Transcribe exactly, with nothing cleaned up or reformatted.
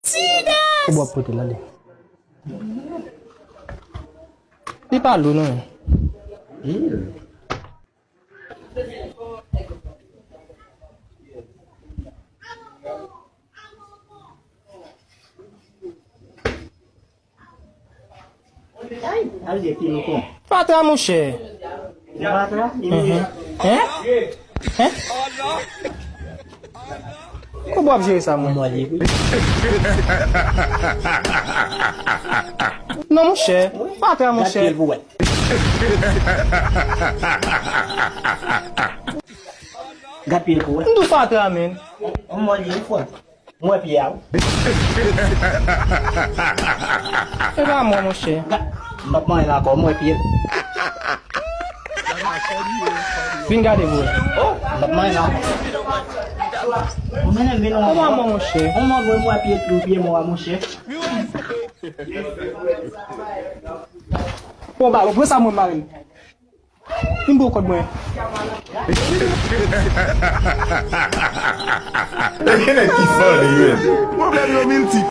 Kòb w ap pote l ale. Li pa lou non. Fatra monchè. Fatra? Hein? Hein? Kòman w ap jere sa mwen? Non monchè. Fatra monchè. Gad pye l pou wè. M tou fatra men. Yon mò li ye frè. M wè pye a wi. E pa mwen monchè. M ap manyen l ankò, m wè pye l. Vin gade vre. M ap manyen l ankò. Mwen menm vin wè. E pa mwen monchè. Yon mò mwen m wè pye tou pye mò a monchè. Bon ba, pran sa mwen mari m. Vin pran kòb mwen. Nèg ki funny, man. Pwoblèm yo miltip.